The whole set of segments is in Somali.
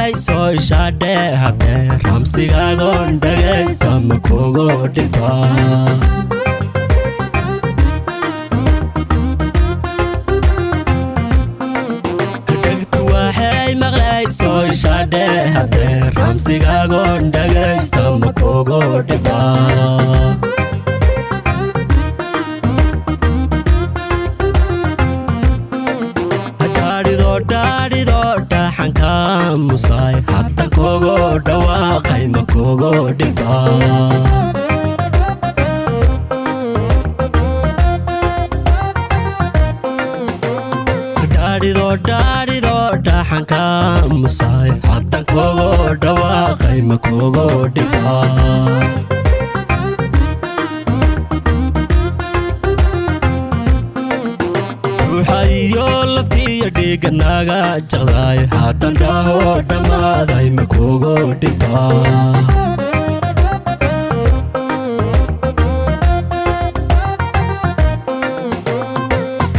Maqlayso ishaadhe haddee ramsigaagoon dhagaysta ma kugu dhiba? Dhegtu waxay maqlayso ishaadhe haddee ramsigaagoon dhagaysta ma kugu dhiba? Dhaadhido dhaadhido dhaxanka musaay hadda kugu dhawaaqay ma kugu dhiba? Dhaadhido dhaadhido dhaxanka musaay hadda kugu dhawaaqay ma kugu dhiba? Ruuxayo laftiiyo dhiigga naga jaqdaay haddan dhaho dhammaaday ma kugu dhiba?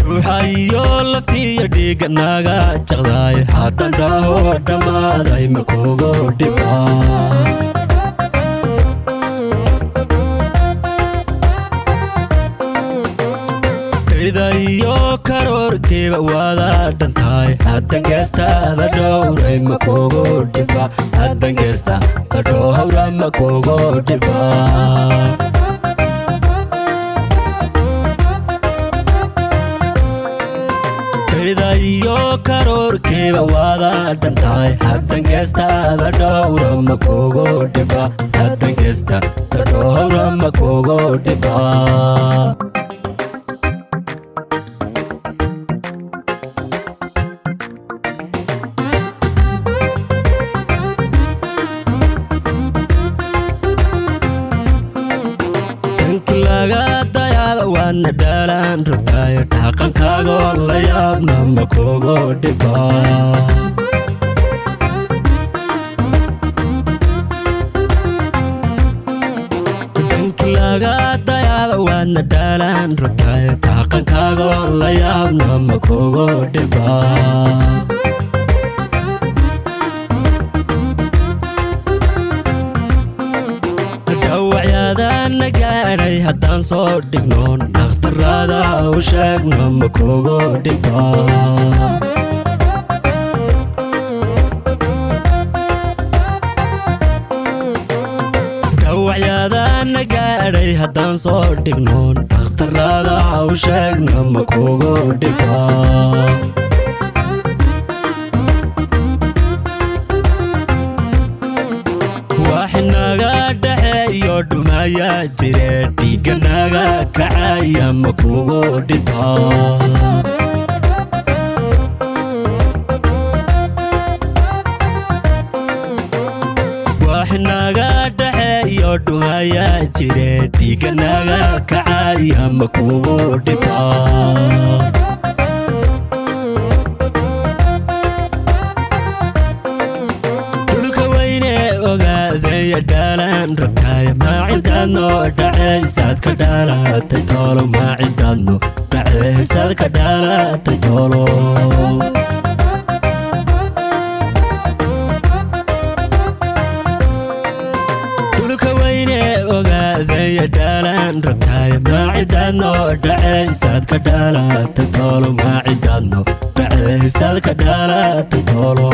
Ruuxayo laftiiyo dhiigga naga jaqdaay haddan dhaho dhammaaday ma kugu dhiba? Idayo karoorkiiba waada dhantahay haddan geestaada dhowray ma kugu dhiba? Haddan geestaada dhowra ma kugu dhiba? Idayo karoorkiiba waada dhantahay haddan geestaada dhowra ma kugu dhiba? Haddan geestaada dhowra ma kugu dhiba? Dhanki laga dayaaba waadna dhaalaan rogtaay dhaqankaagoo la yaabna ma kugu dhiba? Dhanki laga dayaaba waadna dhaalaan rogtaay dhaqankaagoo la yaabna ma kugu dhiba? Dhawacyadana gaadhay haddaan soo dhigno dhakhtarada u sheegno ma kugu dhiba? Dhawacyadana gaadhay haddaan soo dhigno dhakhtarada u sheegno ma kugu dhiba? Waxinaga dhaxeeyo dhumaya jire dhiigganaga kacaya ma kugu dhiba? Waxinaga dhaxeeyo dhumaya jire dhiigganaga kacaya ma kugu dhiba? Dhulka weyne ogaadeeya dhaalaan rabtaay maacidaadno dhacaysaad ka dhaalatay toolo, maacidaadno dhacaysaad ka dhaalatay toolo. Dhulka weyne ogaadeeya dhaalaan rabtaay maacidaadno dhacaysaad ka dhaalatay toolo, maacidaadno dhacaysaad ka dhaalatay toolo.